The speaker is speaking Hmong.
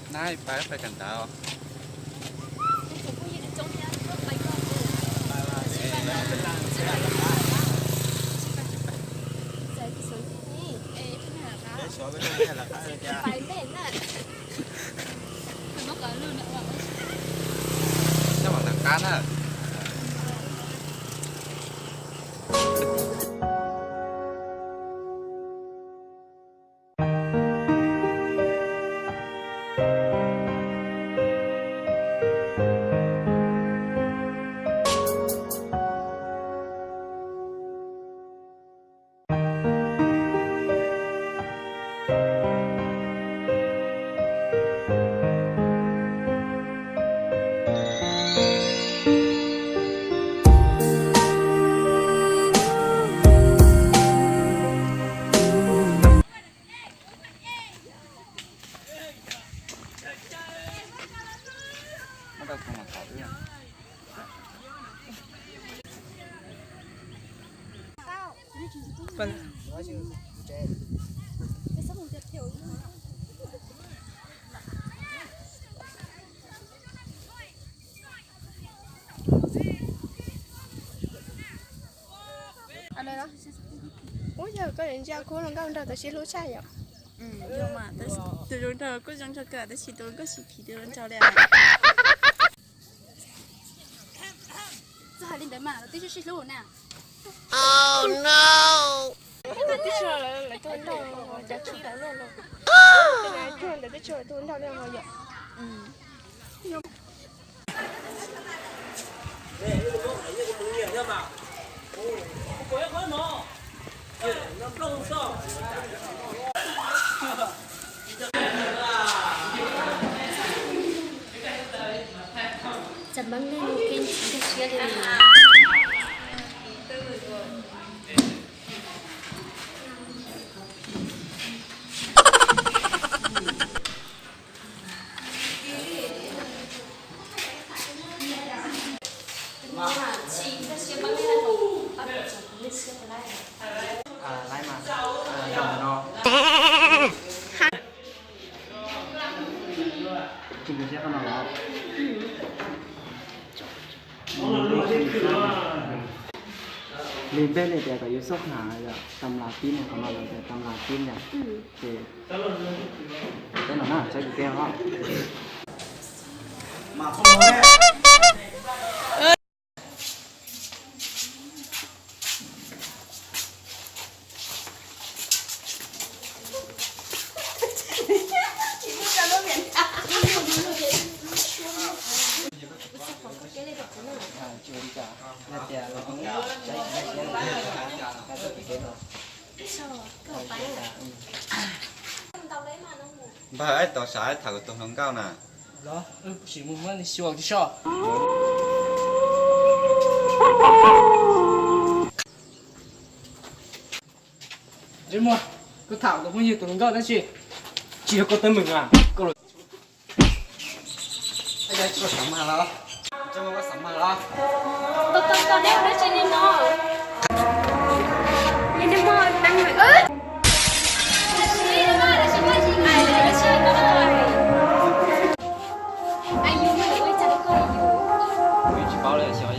Nab pais pais kawm ntawv. Coj mam lawv qab na. Ub, yog koj yuav ntsia kuv hluas nkauj nraug tau sib hlub tshaj yom. Tus hluas nraug kuj zoo nraug kawg tab sis tus hluas nkauj sib phim tus hluas nraug li. Txog hais li ntawd mas lawv twb sib hlub na. Twb tsis lawv tus nraug cov khib lawv luaj los. Twb ntawd twb tsis lawv tus nraug li ho yom. Li peb li tias kom yus xub hnav yom, tam las tib ne, qhov no lawv tias tam las tib yom. Ces peb los na, saib kuv tiag os. Npawg, tau saib tham kuv tus hluas nkauj na. Ntsej muag, kuv tham kuv phooj ywg tus hluas nkauj tab sis tsis yog koj teeb meem na. Koj los, koj xav mag los? Ntsej muag, koj xav mag los? Koj, koj, koj neb ua dab tsi li no? Ntsej muag teeb meem. Kuv tsis paub li, xyov